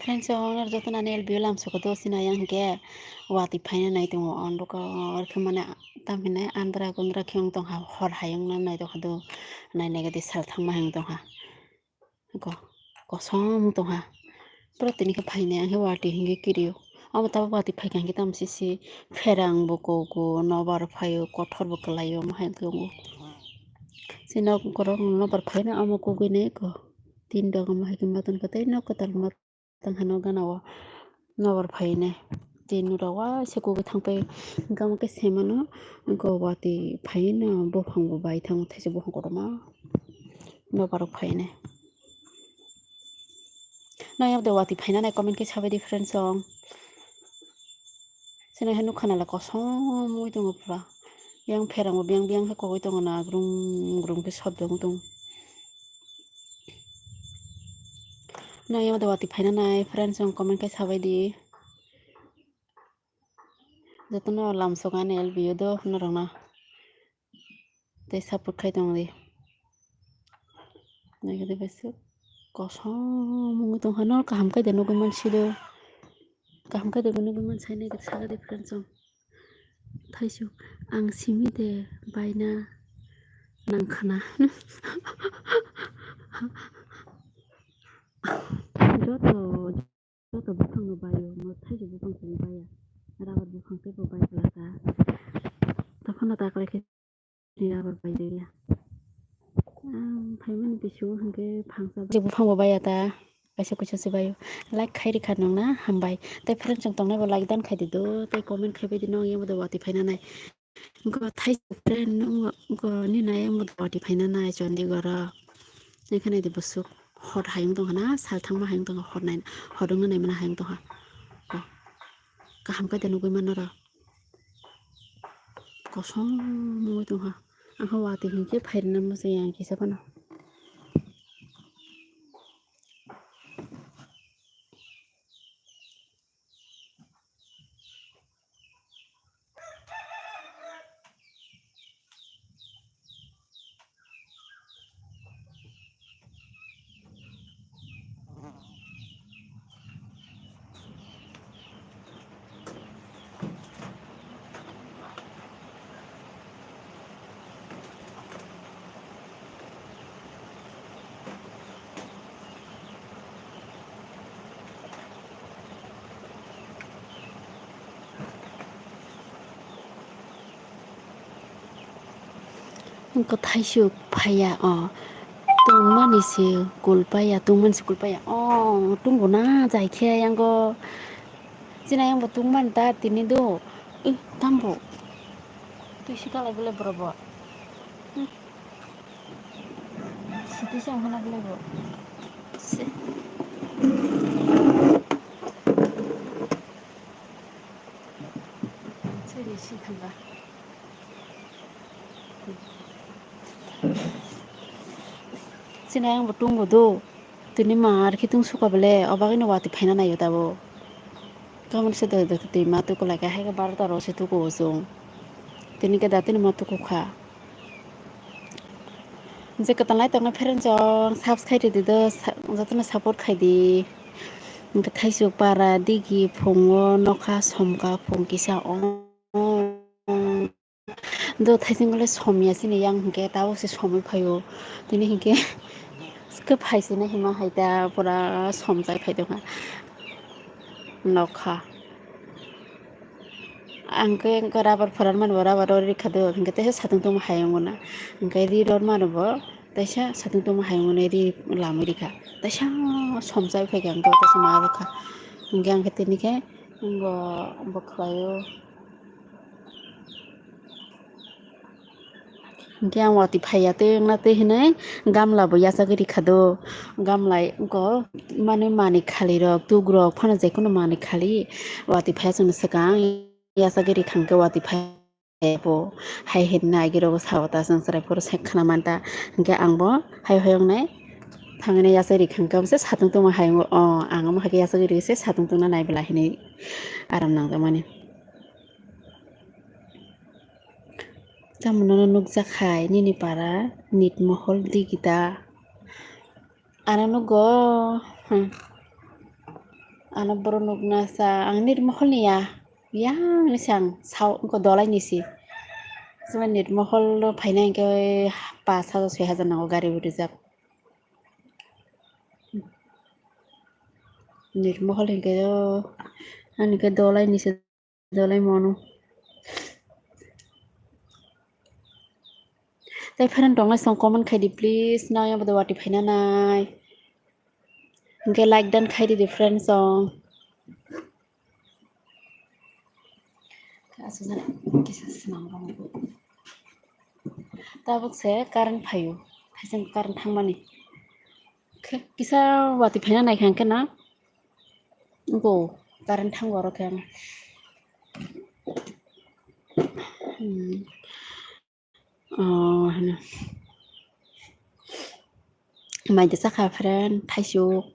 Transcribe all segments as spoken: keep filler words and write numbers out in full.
Friends, o joto nani L B O lamsoko do sina yang hwnkhe watwi phaina nai tongo. Ang dukha orkhe mane tamhinai andra gundra khe wng tongkha, hor hai wngna nai tongkha do, nai nai gadi sal thangma hai wng tongkha. Ko-, kosom wng tongkha. Pura tini khe phainai ang khe watwi hinkhe kirio. Amo tabuk watwi phaikha hinkhe tamo sisi pherang bo kugo, nobar phaio, kothor bo kwlaio, omo hai wngkhe wngo. Sino borok nobar phaina amo kugui nai ko. Tin doga mo hai khe ma tongkha tei nok kwtal ma tongkha nok gana o nobar phainai. Tin rok waisa kugui thangpai hwnkhe omo khe se mano wngkhe watwi phaino buphang bo bai thango thaisa buphang kotorma nobar rok phainai. Nang yabo de watwi phaina nai comment khe sabai di friends song. Sini hai nukha nala kosom ui tongo pura. Yang pherang bo biyang biyang khe kogoi tongo na grum grum khe sot dong tong. Nang yabo de watwi phaina nai friends song comment khe sabai di. Jotono lamsok ani L B O do norokno tei support khai tong di. Nai khe de bwswk kosom wngwi tongkha, no kaham khe de nugwi mansi do. Kaham khe de nugwi mansi nai khe saka de friends song. Thaisuk ang simi de baina nangkhana. Joto Joto buphang no baio, mo thaisa buphang sini baya. Rabar buphang tei bo bai glaka. Tophano ta kwlai khe ni rabar bai de ya. Ang phaimani bisu hwnkhe phangsa bai buphang bo baya ta. Kaisa kuisa se baio. Like khai rikha nung na hambai. Tei friend chwng tongnai bo like dan khai di do. Tei comment khai bai di nong yemo do watwi phaina nai. Go thaisa friend nung go ni nai yemo do watwi phaina nai Chandigarh o. Nai khe nai di bwswk hot hai wng tongkha na, sal thangma hai wng tongkha, hot nai, hot wngna nai mano hai wng tongkha. Ko, kaham khe de nugwi mano ro. Kosom wngwi tongkha. Ang khe watwi hinkhe phairina muchung yang kisa phano. Wngkha thaisuk phaiya o, tongmani se kulpaiya, tongmani se kulpaiya o, tungbo na jai khe ayang go. Chini ayang bo tungmani ta tini do. Ih, tambo. Twi si kalai bole borok bo. Hmm. Siti se wngkha na bole bo. Se. Siri si thangkha. Chini ayang bo tungbo do. Tini ma ar khe tung suka bole, o bagwi no watwi phaina naio tabuk. Kamon se doi doi twi ma tuku lai kha, hai khe barota ro se tuku o chwng. Tini khe da tini ma tuku kha. Je kwtal nai tongna friend chong subscribe rwdi do, sa-, jotono support khai di. Hwnkhe thaisuk para digi phungo nokha somka phung kisa o. Do thaising le somya sini yang hwnkhe tabuk se somwi phaio. Tini hwnkhe swkhe phaisina hima hai ta pura somjak phai tongkha nokha. Ang khe rubber phorar mani bo rubber rw rikha do hwnkhe teisa satung tungma hai wngna. Hwnkhe ri rw mani bo teisa satung tungma hai wngna ri lamwi rikha. Teisa somjak phaikha hwnkhe teisa ma rwkha. Hwnkhe ang khe tini khe bo bo khlaio. Hwnkhe ang watwi phaiya tei wngna tei hwnwi gamla bo yachagwi rikha do. Gamla wngkha mane manwi khali rok, tuk rok phano jekheno manwi khali watwi phaiya chwngno swkang yachagwi rikha hwnkhe watwi phaiya bo hai hwnwi agirok sao ta chwng chwrai phuru se khna manta. Hwnkhe ang bo hai hai wngnai thangwi yachagwi rikha hwnkhe omo se satung tungma hai wngo. O ang omo hai khe yachagwi rikha se satung tungna nai bwla hinwi aram nangjakmani. Tamo nono nukjak hai nini para nit mohol digita. Ano nugo, hmm. Ano boro nukna sa ang nirmokholni ya. Yang ni sang sao wngkha dolai ni si. Sima nirmokhol phaina hingke pash hajar soi hajar nango gari bo reserve. Nirmokhol hingke o ani ke dolai ni se dolai mono. Tai friend tongnai song comment khai di please. Nang yang bodo wati phaina nai. Hingke like dan khai di friend song. Aswk jani kisa swnam rwngwi. Tabuk se current phaio, thaising current thangmani. Khe kisa wati phaina naikha hwnkhe na, go current thango oro khe ang. Hmm. Oh, hino. Mai de sakha friend, thaisuk.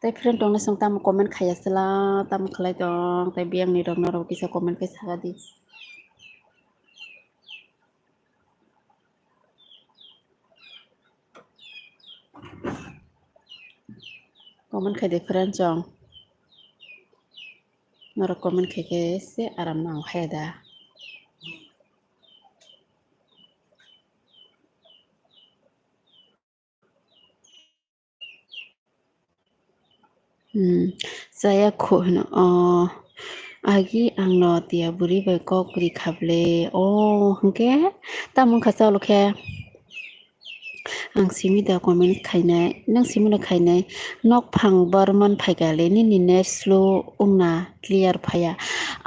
Tai friend tongna song tamo comment khaya sela, tamo khlai tong, tai biyang ni rok norok kisa comment khai saka di. Comment khai de friend chong. Norok comment khai khe se aram nang hai da. Hmm, chaya khu hino. Oh, agi ang no tia buri bai kok ri kha ble. Oh, hwnkhe tamo wngkha chalo khe. Ang simi da comment khainai, nang simi no khainai. Nokphang borman phaikha le nini net slow wngna clear phaiya.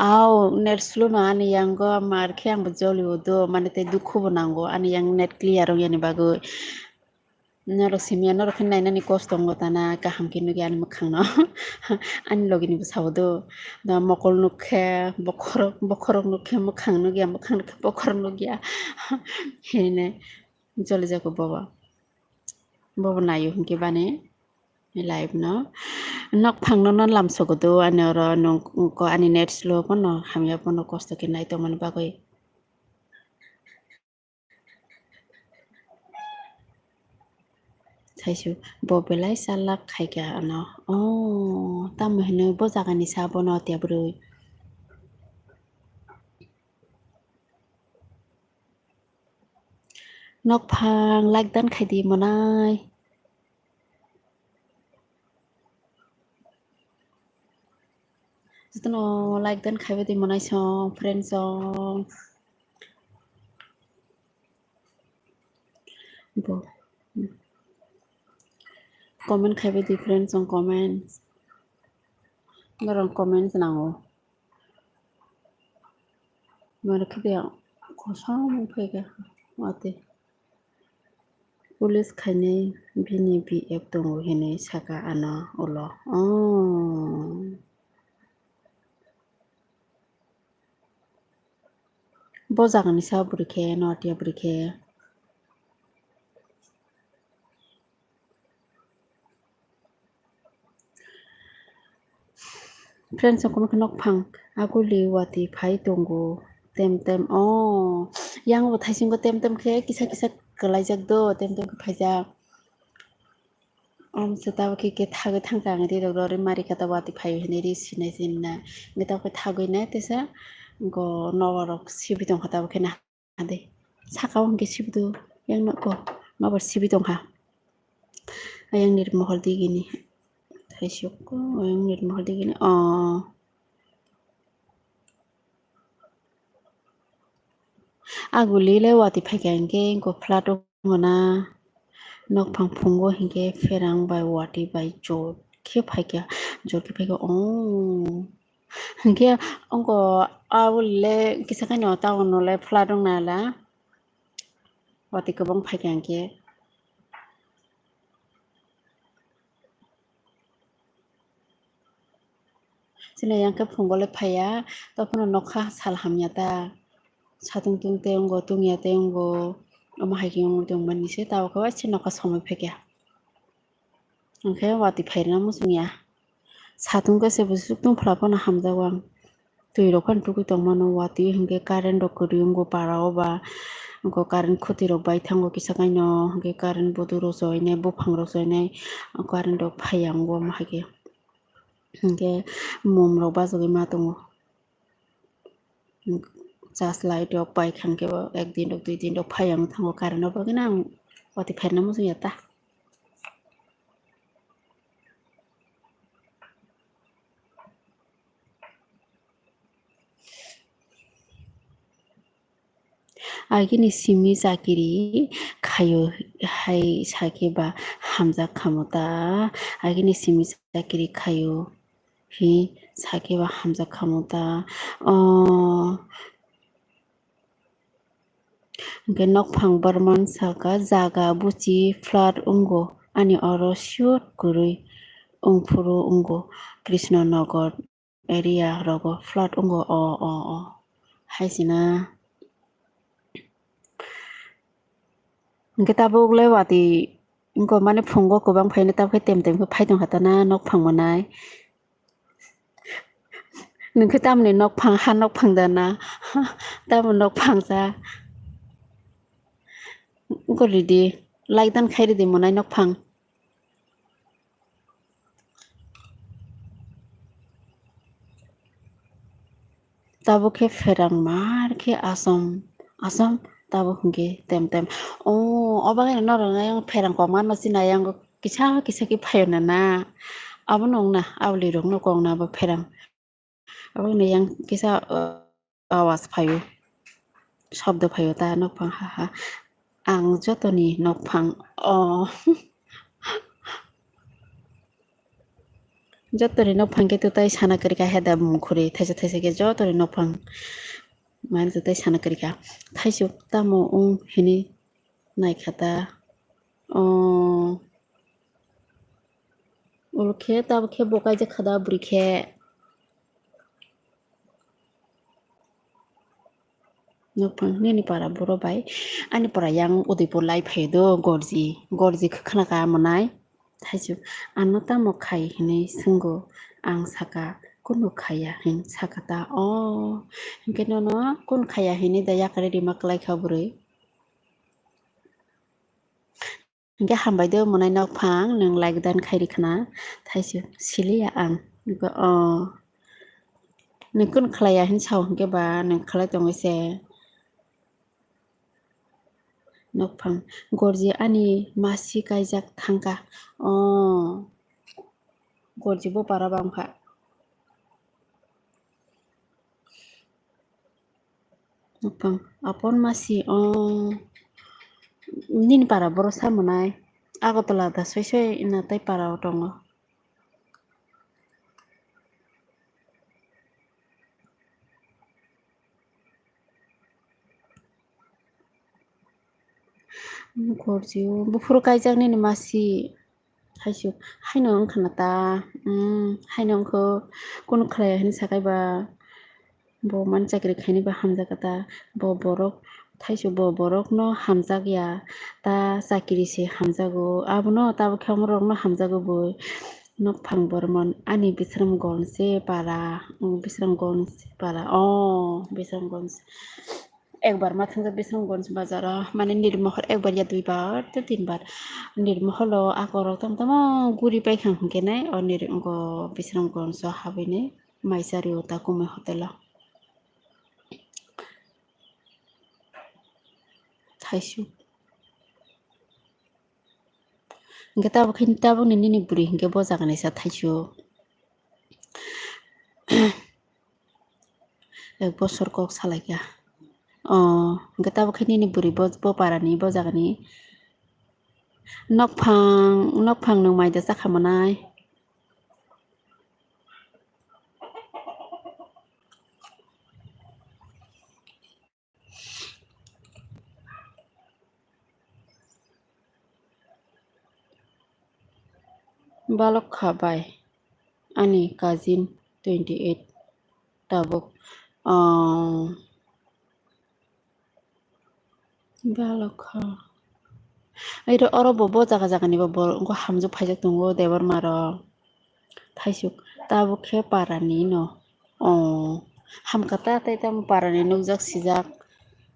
Au, net slow no ani yango mar khe ang bo joli o do, mane tei dukhu bo nango ani yang net clear wngyani bagwi. Norok simi ya, norok khe nainani kosto wngo tana, kaham khe nukya ani mwkhang no. Ani logi ni bwsa bo do, da mokol nuk khe bokhorok, bokhorok nuk khe mwkhang nukya, mwkhang nuk khe bokhorok nukya. Hinwi. Joli jago bobo. Bobo naio hinkhe bani live no. Nokphang no no lamsogo do ani oro nokko ani net slow bono hamya bono kosto khe nai tongmani bagwi. Thaisu bo belai chalak khaikha ano. Oh, tamo hinwi bo jagani sa bono tia bwrwi. Nokphang like dan khai di monai. Jotono like dan khai di monai song, friend song. Bo. Comment khai di friend song, comment. Norok comment nango. Mane khe kosom wng phaikha watwi. Police khainai bini B F tongo hinwi saka ano ulo. Oh. Bo jagani sa bwrwi khe, notiya bwrwi khe. Friends, okono khe nokphang aguli watwi phai tongo, tem tem. Oh, yang bo thaisingo tem tem khe kisa kisa kwlaijak do, tem tem khe phaijak. Om se tabuk khe, khe thagwi thangkha ang ri rok ro ri mari kha tabuk watwi phai hinwi ri sinai sinna. Hwnkhe tabuk khe thagwi nai tesa go nobar rok sibwi tongkha tabuk khe na. Ade, saka o hwnkhe sibido, yang nokgo nobar sibi tongkha. Ayang nirmohol digini. Thaisukgo, ayang nirmohol digini. Oh. Aguli le watwi phaikha hinkhe, engko flat o wngna. Nokphang phungo hinkhe pherang bai watwi bai jot khe phaikha, jot khe phaikha. Oh. Hinkhe ongko abole kisa khaino town no le flat wng nala. Watwi kwbang phaikha hinkhe. Chini yang khe phungo le phaiya, tophano nokha sal hamya ta. Satung tung te wngo, tungya te wngo. Omo hai khe wngwi tongmani se, tabuk khe waisa nokha somoi phaikha. Hwnkhe watwi phairwna muchungya. Satung khe se bwswk tungphla phano hamjago ang. Twi rok phano tugwi tongmano, watwi hwnkhe current rok kwrwi wngo para o ba. Oko current khuti rok bai thango kisa kaino, hwnkhe current bodo rok joinai, buphang rok joinai, current rok phaiya wngo, omo hai khe. Hwnkhe mom rok bachogwi ma tongo. Chas light rok paikha hwnkhe bo ek din rok dui din rok phaiya wng thango current o bagwino ang watwi phaina muchungya ta. Agini simi chakiri khaio hai sakhe ba hamjak khamo ta. Agini simi chakiri khaio hi sakhe ba hamjak khamo ta. O, hwnkhe nokphang borman saka jaga buchi flat wngo ani oro siyot kwrwi wngphuru wngo Krishnanagar area rogo flat wngo o, o, o. Hai sina. Hwnkhe tabuk le watwi wngkha mani phungo kwbang phaino tabuk khe tem tem khe phai tongkha ta na nokphang manai. Nwng khe tamoni nokphang ha nokphang da na? Tamo nokphang sa. Wngkha ridi, like dan khai ridi monai nokphang. Tabuk khe pherang mar khe asom, asom tabuk hwnkhe tem tem. O, o bagwi norok ayang pherang kokma no sinai, ayang kisa kisa khe phaio na na. Abono wngna, aboni rokno kokna bo pherang. Aboni yang kisa, uh, awas phaio, shobdo phaio ta nokphang ha ha. Ang jotoni nokphang, o. Jotoni nokphang khe twtai sana kwrwikha heda mung khuri thaisa thaisa khe jotoni nokphang. Mani twtai sana kwrwikha. Thaisuk tamo wng hini naikha ta. O. Ulo khe tabuk khe bo kaijak kha da bwrwi khe. Nokphang nini para boro bai ani para yang Udaipur lai phaio do gorji, gorji khe khna ka monai. Thaisuk ano tamo khai hinwi swngo, ang saka kunu khaiya hin saka ta o. Hinkhe nono kunu khaiya hinwi da yakari rima kwlai kha bwrwi. Hinkhe hambai de monai nokphang nwng like dan khai rikha na thaisuk siliya ang. Nokho, o, nwng kunu khlaiya hin sao hinkhe ba nwng khlai tongwi se. Nokphang gorji ani masi kaijak thangkha. O, gorji bo para bangkha. Nokphang apon masi, o, nini para boro sa monai. Agartala da soi soi na tai para o tongo. Gorji o buphuru kaijak nini masi. Thaisuk haino wngkha na ta, um, haino wngkha kunu khlai hinwi sakai ba bo mani chakri khaini ba hamjakha ta, bo borok thaisuk bo borokno hamjakya ta chakri se hamjago, abono tabuk khe omorokno hamjago bo. Nokphang bormon ani Bisramganj se para, um, Bisramganj para, o, Bisramganj. Ekbar ma thangjak Bisramganj bazar o, mane Nirmohor ekbar ya duibar tei tinbar. Nirmohor o akorok tamo tamo guri paikha hwnkhe nai o Nir-, o Bisramganj o habwi nai maisari o ta Kumui hotel o. Thaisuk. Hwnkhe tabuk khe tabukni nini bwrwi hwnkhe bo jagani sa thaisuk. Ek bosor kok salaikha. O, hwnkhe tabuk khe nini bwrwi bo, bo parani, bo jagani. Nokphang, nokphang nwng maida chakha manai. Balok kha bai ani cousin twenty eight tabuk, ah, balok kha. Oro, oro bo, bo jaga jaga ni bo borok wngkha hamjak phaijak tongo Debbarma rok. Thaisuk tabuk khe para ni no. O, hamkha ta tei tamo para ni nukjak sijak.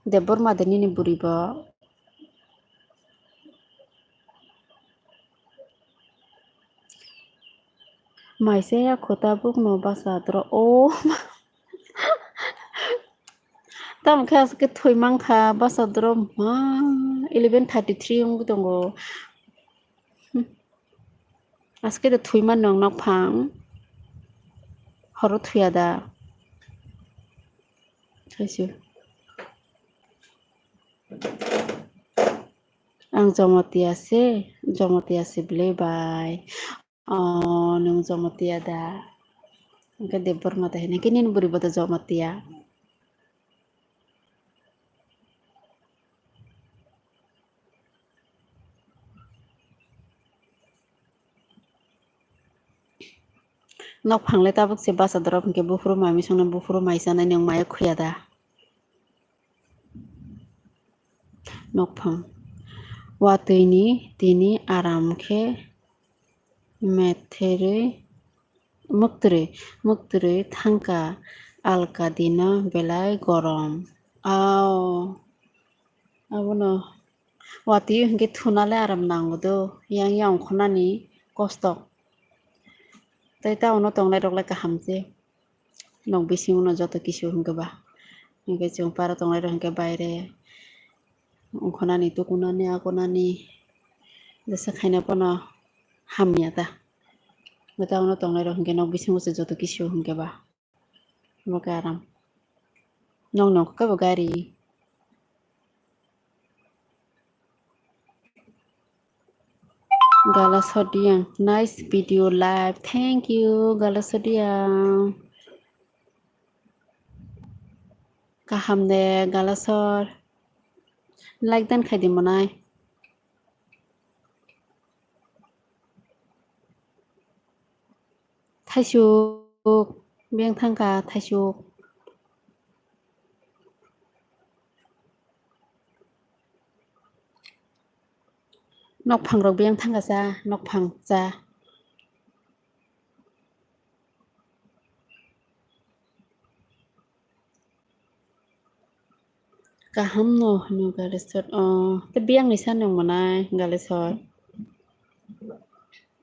Debbarma de nini bwrwi bo. Maisa ya kho tabuk no basa doro. O tamo khe aswk khe thwi mankha basa doro ma eleven thirty three wngwi tongo. Aswk khe thwi mano nwng nokphang horo thwiya da. Thaisuk. Ang Jamatia se, Jamatia se bwle bai. O, nwng Jamatia da? Hwnkhe Debbarma da hwnwi khe nini bwrwi bo da Jamatia. Nokphang le tabuk se basa dorop hwnkhe buphuru mai mui songni buphuru mai chanai nwng maya khuya da? Nokphang. Watwi ni tini aram khe metherwi, mwktwrwi, mwktwrwi thangkha alka dino belai gorom. Ao, abono watwi hwnkhe thuna le aram nango do, yang yang ongkhornani kosto. Tei ta ono tongnai rok le kaham se. Nok bisingo no joto kisu hwnkhe ba. Hwnkhe chwng para tongnai rok hwnkhe baire ongkhornani, tukunani, akonani, jesa khaina pono hamya ta. Hwnkhe ta ono tongnai rok hwnkhe nok bisingo se joto kisu hwnkhe ba. Bo khe aram. Nok nokha khe bo gari. Gala Sodiang, nice video live. Thank you, Gala Sodiang. Kaham de, Gala Sor. Like dan khai di monai. Thaisuk, beng thangkha, thaisuk. Nokphang rok beng thangkha cha, nokphang cha. Kaham no hwno Galesor, o, tei biyang ni sani wng mwnai Galesor.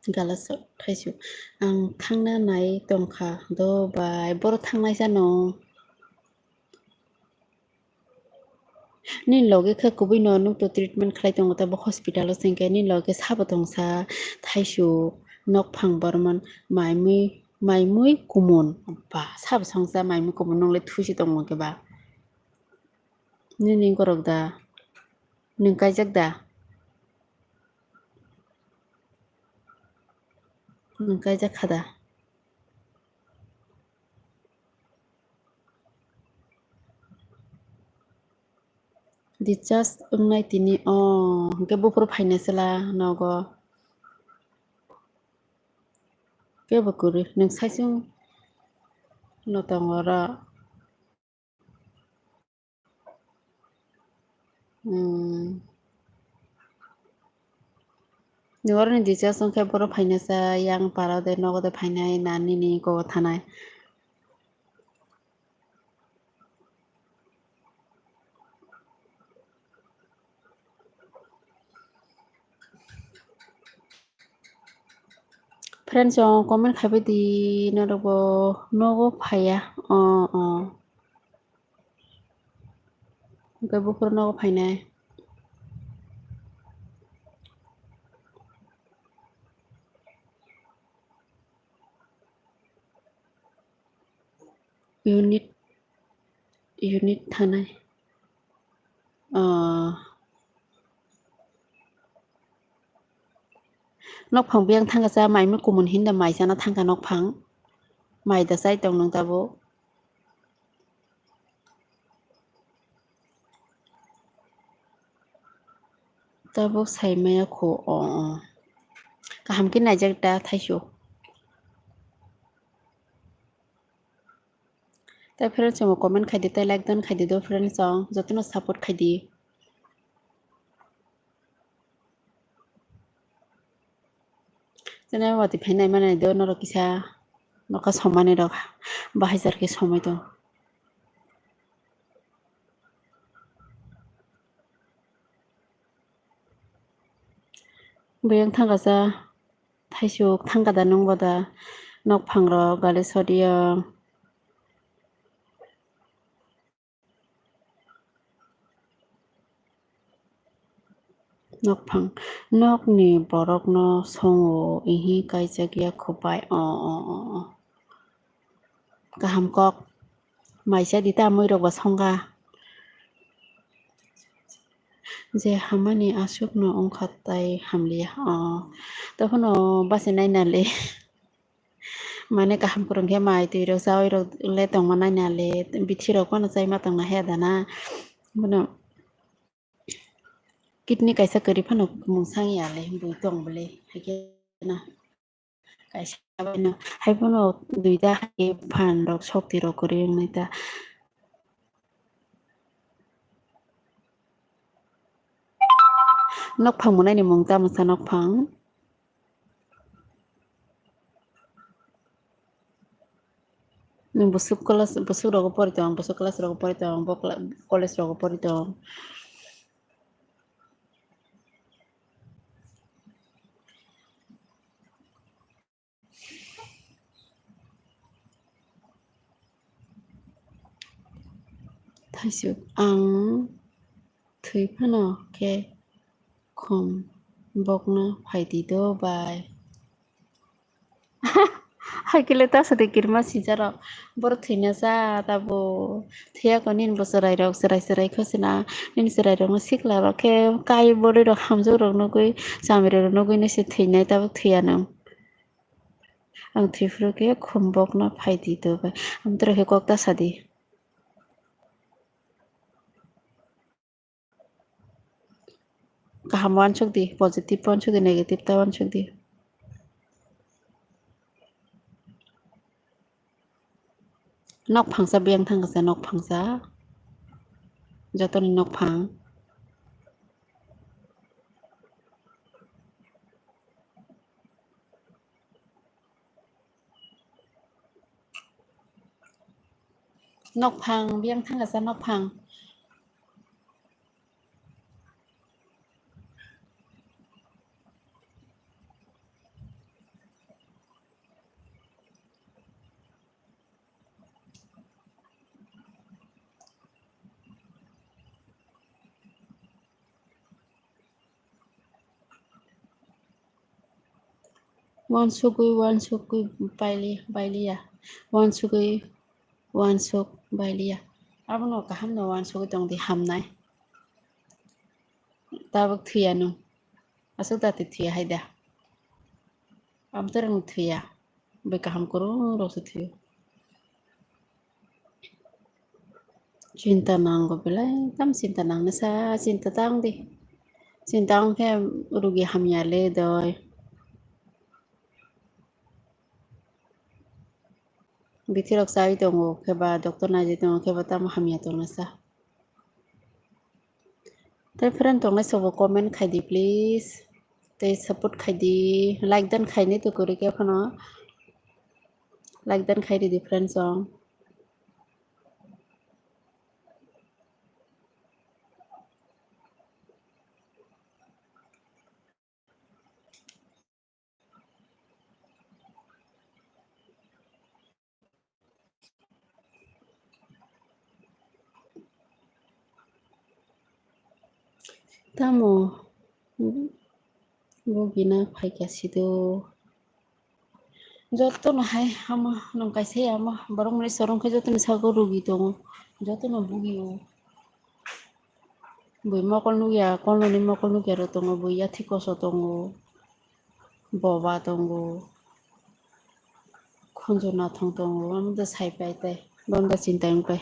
Galesor thaisuk. Ang thangna nai tongkha do bai, boro thangnai sano. Nini loge khe kubui no nwng to treatment khlai tongo, tei bo hospital o se hwnkhe nini loge sabo tongsa thaisuk nokphang borman maimui, maimui kumun. Ba, sabo songsa maimui kumun, nwng le thuisi tongo hwnkhe ba. Nini gorok da? Nwng kaijak da? Nwng kaijak kha da? Discharge wngnai tini, o, hwnkhe buphuru phainai chwla nogo. Kebo kwrwi, nwng saichung no tongo oro. Hmm. Ni oro ni discharge wngkhe borok phaina sa yang para de nogo de phainai na nini kogo thanai. Friends, o comment khaibai di, norok bo nogo phaiya. O, o. Hwnkhe buphuru nogo phainai. Unit, unit thanai. Ah. Nokphang biyang thangkha cha, maimui kumun hinda mai chana thangkha nokphang. Mai da chai tong nwng tabuk. Tabuk sai maya kho, o, o. Kaham khe naijak da thaisu. Tai friends, chwngno comment khai di, tai like dan khai di do friends, chwng jotono support khai di. Channel watwi phainai manai do norok kisa nokha somani rok bahai jar khe somai tong. Buyang thangkasa, thaisuk thangkada nungboda, nokphangrok gali sodiya. Nokphang, nokni borokno songo, ihi kaijak ya khubai, o, o, o, o. Kaham kok, maisa di ta mui rok bo songkha. Je hamani aswkno wngkha tai hamliya, o, tokhono bachai nainale. Mane kaham kwrwng khe mai twi rok chaui rok le tongma nainale, bithi rok phano chaima tongna he dana. Bono kidney kaisa kwrwi phano mungsang ya le, bui tong bole, hai khe na. Kaisa bai no, hai phano duita hai phan rok, sokti rok kwrwi wngnai ta. Nokphang mwnai ni mung tamo sa nokphang? Nwng bwswk class, bwswk rogo pori tong, bwswk class rogo pori tong, bo cla-, college rogo pori tong. Thaisuk ang thwi phano khe khum bokno phaidi do bai. Hai kile ta sadi kirima sijaro. Boro thwina cha tabo. Thwiya ko nini bo chwrai rok, chwrai chwrai khosina. Nini chwrai rok no sikla rok khe kai bwrwi rok hamjak rok nugwi, chamri rok nugwi nw se thwinai tabuk thwiya nw. Ang thwi phuru khe khum bokno phaidi do bai. Amtwrok khe kok ta sadi. Kaham uansuk di, positive uansuk di, negative ta uansuk di. Nok phangsa biyang thang kasa nok phangsa. Jotoni nok phang. Nokphang, biyang thangkasa nokphang. Uansugwi, uansugwi baili-, bailiya. Uansugwi, uansuk bailiya. Abono kahamno uansugwi tongdi hamnai. Tabuk thwiya nung. Aswk dati thwiya hai da. Amtwrwng thwiya. Bai kaham kwrwng rokse thwiyo. Chinta nango belai tam chinta nangnasa, chinta tang di. Chinta wng khe rugi hamya le doi. Bithi rok chaui tongo khe ba doctor naidi tongo khe ba tamo hamya tongnasa. Tei friend tongnai sobo comment khai di please. Tei support khai di. Like dan khainai to kwrwi khe phano. Like dan khai ridi friend song. Tamo bugina phaikha sido. Jotono hai hama nwng kaisa ya hama borok mani sorong khe jotono sago rugi tongo, jotono bugi o. Bui mokol nukya, kolnoni mokol nukya rok tongo, bui yathi koso tongo, boba tongo, khunju nathong tongo, omo da sai pai tai, bonda chinta wng pai.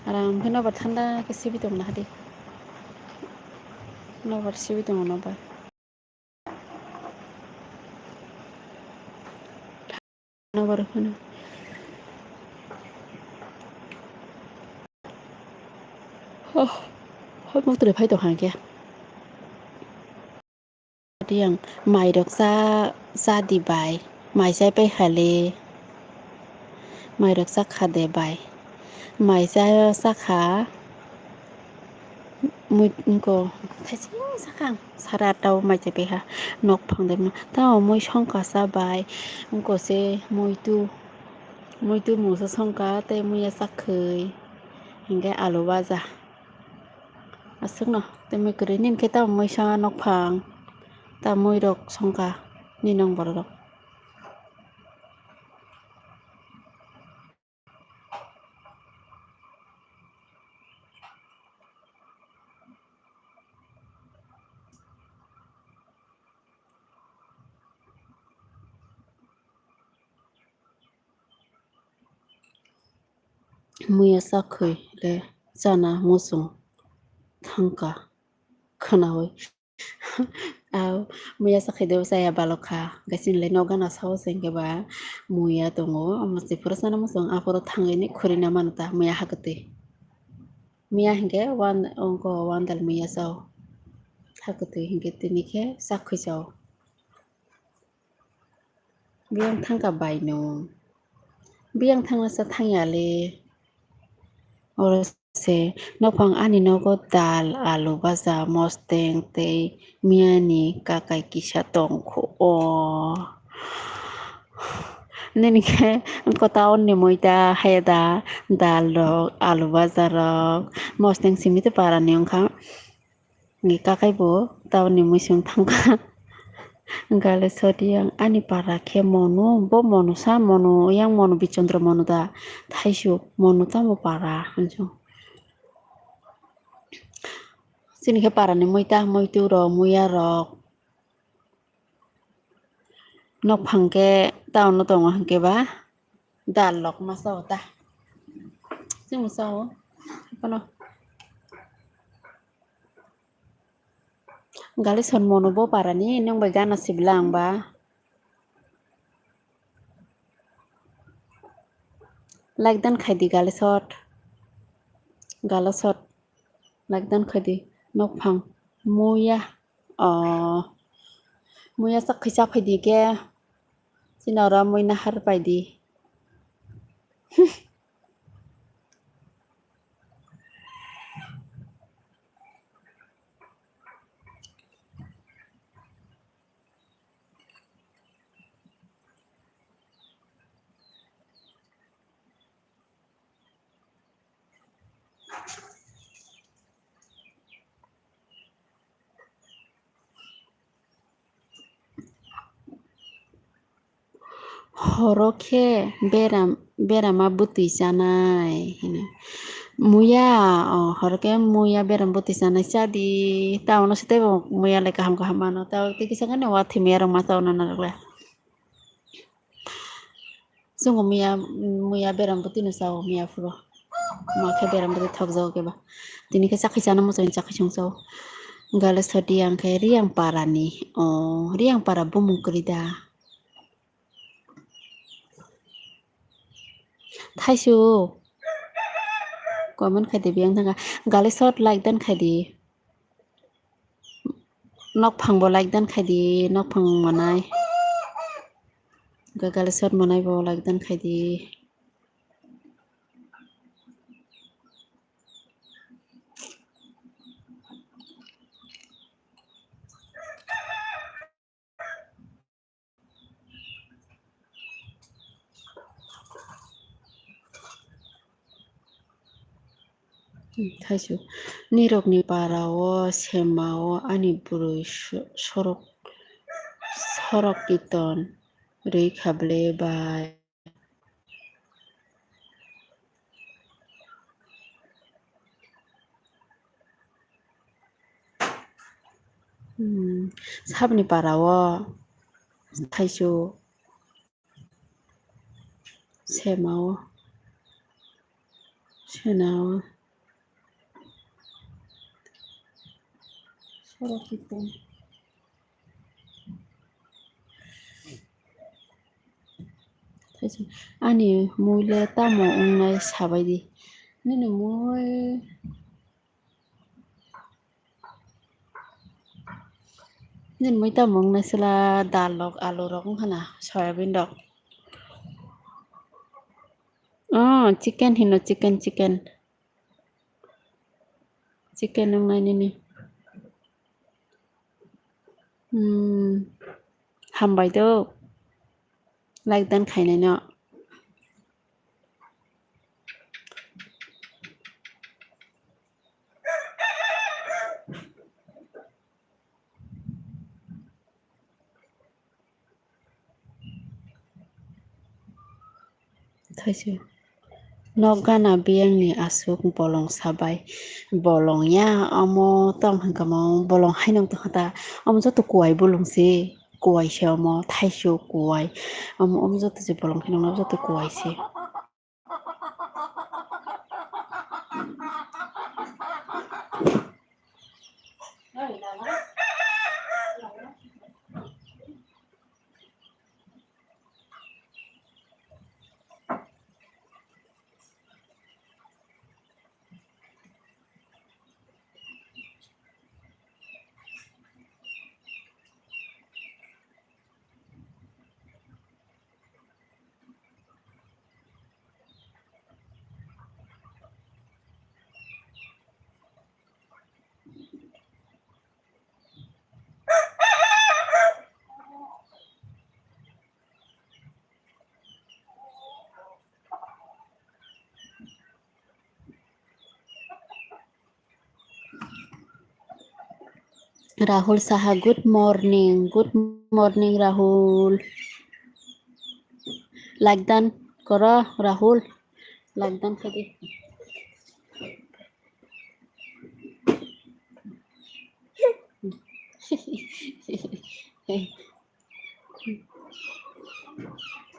Aram khe nobar thanda khe sibi tongna hadi. Nobar sibi tongo nobar. Nobar phano. Oh, hoi mok twi phai tong kha khe. Yang mai rok cha, cha di bai, mai chai pai hale. Mairok chakha de bai. Mai cha chakha. Mui wngko thaising sakha ang sara atta o mai chai paiha. Nok phang de ma tamo mui songkha cha bai. Wngko se muitu. Muitu mungsa songkha tei muiya chakhwi. Hinkhe alu baja. Aswkno tei mui kwrwi nini khe tamo muisa nokphang ta muirok songkha nini nong bororok. Muiya chakhwi le chana muchung thangkha khwnaui. Au muiya chakhwi de chaya balokha, hwnkhe chini le nok gana sao se hwnkhe ba muiya tongo, omo se phuru chana muchung aphuru thangwi ni khurina mano ta muiya hakwtwi. Muiya hwnkhe wan-, ongko wandal muiya chao hakwtwi hwnkhe tini khe chakhwi chao. Biyang thangkha bai nung. Biyang thangna sa thangya le. Oro se nokphang ani nogo dal, alu baja, mosteng tei miyani kakai kisa tongkho o. Nini khe wngkha town ni muita haya da dal rok, alu baja rok, mosteng simi tei para ni wngkha. Ni kakai bo town ni muisung thangkha. Gale sodi yang ani para khe monu, bo monu sa monu, yang monu Bichondro monu da, thaisu monu tamo para, hinsu. Chini khe para ni muita, muitu rok, muiya rok. Nokphang khe town o tongo hinkhe ba dal rok ma sao ta. Chwng sao. Hapano. Gale son monu bo para ni nung bai gana sibla ang ba. Like dan khai di gale sot. Galo sot. Like dan khai di. Nokphang. Muya. Oh. Muya sak khai cha phai di ke. Chini oro mui nahar pai di. Horo khe beram, berama bwtwi chanai hino. Muya, oh, horo khe muya beram bwtwi chanai chadi. Town o se teibo muya lai kaham kaham mano. Tei kisa gani watwi muya rok ma town o narwk lai. Chwng muya, muya beram bwtwi no chao muya phuru. Ma khe beram bwtwi thok jago khe ba. Tini khe chakhi chana muchung chakhi chwng chao. Gale sodi ang khe Riyang para ni. Oh, Riyang para bumung kwrwi da. Thaisu. Comment khai di biyang thangkha. Gale sot like dan khai di. Nokphang bo like dan khai di, nokphang manai. Gagal shot manai bo like dan khai di. Thaisu, nirokni para-o sema-o ani bwrwi so-, sorok, sorok kiton rwi kha ble bai. Hmm, saboni para-o thaisu sema-o, sena-o. Ani mui le tamo wngnai sabai di. Nini mui, nini mui tamo wngnai sila dal rok, alu rok wngkha na, soyabin rok. Chicken hino, chicken, chicken. Chicken wngnai nini. Hmm. Hambai do. Like dan khainai no. Thaise. Nok gana biyangni aswk bolong sabai. Bolong ya, omo tong hwnkhe mo bolong haino tongkha ta. Omo joto kuwai bolong se, kuwai se omo, thaisio kuwai. Omo, omo joto je bolong khe nokno joto kuwai se. Rahul Saha, good morning, good morning, Rahul. Like dan koro, Rahul. Like dan khaidi.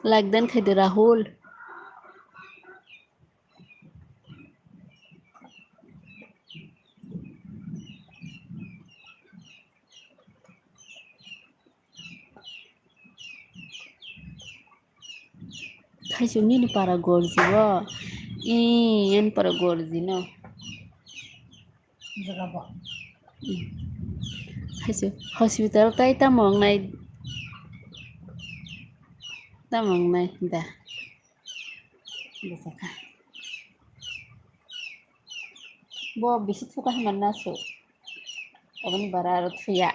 Like dan khaidi, Rahul. Thaisuk nini para gorji o. Ee, ani para gorji no. Thaisuk hospital tai tamo wngnai. Tamo wngnai da. Bo bisi thuka hwnna nasu. Aboni bara aro thuya.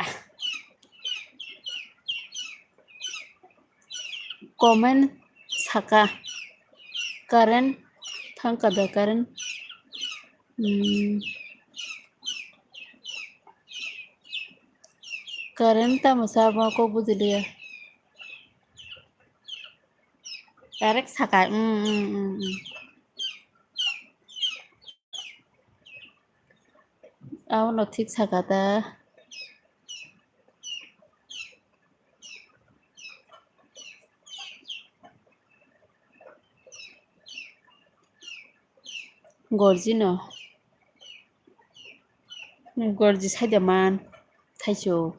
Comment saka. Current thangka da current. Hmm. Current tamo sabo kok bujiliya. Direct saka. Hmm, hmm, hmm, hmm. Abono thik saka ta. Gorji no. Gorji saida man. Thaicho.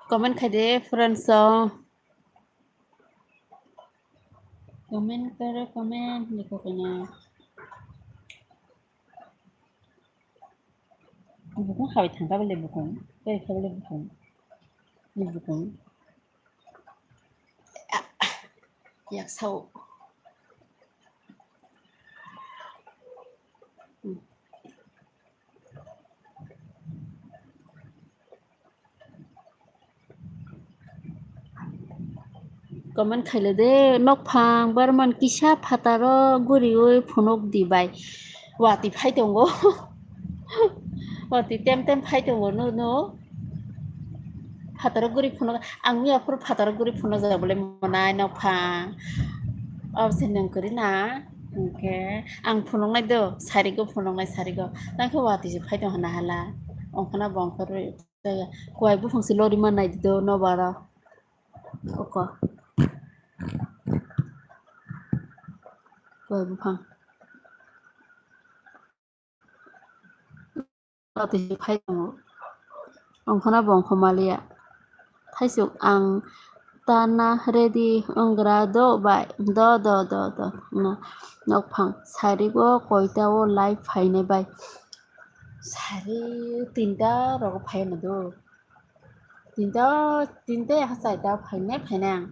Comment khai de, friends, o. Comment karo, comment ni kokona. Bukung habai thangkha bele bukung, tei kha bele bukung, ni bukung. Yak sao. Comment khaile de, nokphang barman kisa phataro guriwi phunuk di bai. Watwi phai tongo. Watwi tem tem phai tongo, no, no. Phataro guri phunuk, ang miya phuru phataro guri phunuk jak bole monai nokphang. Absent nang kwrwi na? Hwnkhe ang phunuknai do, sarigo phunuknai sarigo. Tangkhe watwi se phai tong hana hala. Ongkhana bo ongkhorwi. Kuwai buphang se lorima nai di do, nobaro. Oko. Kuwai buphang. Watwi se phai tongo. Ongkhana bo ongkho maliya. Thaisuk ang tana ready wnggra do bai. Do, do, do, do. Hwnkhe nokphang sarigo koita o live phainai bai. Sari tinta rogo phai hwno do. Tinta, tinta ya hachai ta phainai phainai ang.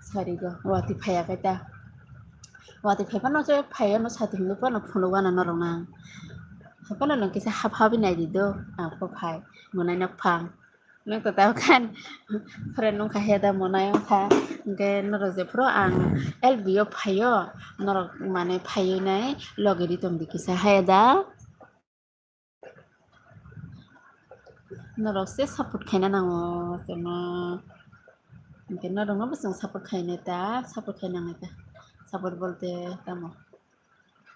Sarigo watwi phaiya khe ta. Watwi phai phano se phaiya no sati hinwi phano phunuk gana norok nang. Phano nang kisa hap hap nai di do. Ang pho phai monai nokphang. Nang to tao khan friend nung kha heda monai wngkha. Hwnkhe norok jephuru ang L B o phaio. Norok mane phaiwi nai logi ri tong di kisa heda. Norok se support khaina nango chwngno. Hwnkhe norokno bo chwng support khainai ta, support khainangnai ta. Support bolte tamo?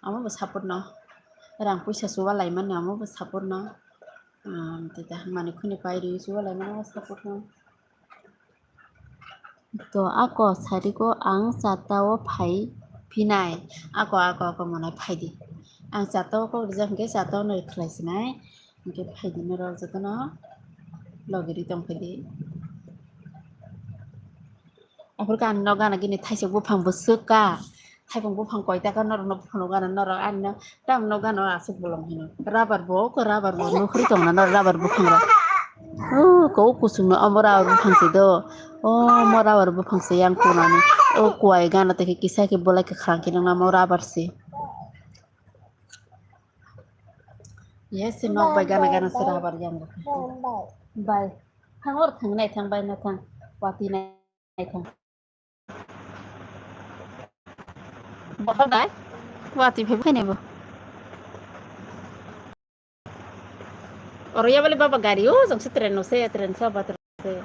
Amo bo support no. Rang puisa chuba laimani amo bo support no. Tei ta mani khuni pairi chuba laimani amo support no. To ako sarigo ang chatao phai phinai. Ako, ako, ako monai phaidi. Ang chatao kok rijak hwnkhe chatao no khlai sinai. Hwnkhe phaidi norok jotono logi ri tong phaidi. Aphuru khe ani nok gana gini thaisuk buphang bwswk ka. Thaipung buphang koita khe norokno phunuk gana norok ani no tam nok gana aswk bolong hino. Rubber bo, oko rubber bo nukhri tongna norok rubber buphang rok. O ko kusung no omo rubber buphang se do. O omo rubber buphang se yang kunani. O kuai gana tei kisa khe bolai kwkhwrang khe nang namo rubber se. Yes, nok bai gana gana se rubber yang. Bai. Thang or thang nai thang bai na thang. Wati nai. Bohol dai. Wati phai phai nebo. Oro ya bale baba gari o jang se train no se train sa ba train se.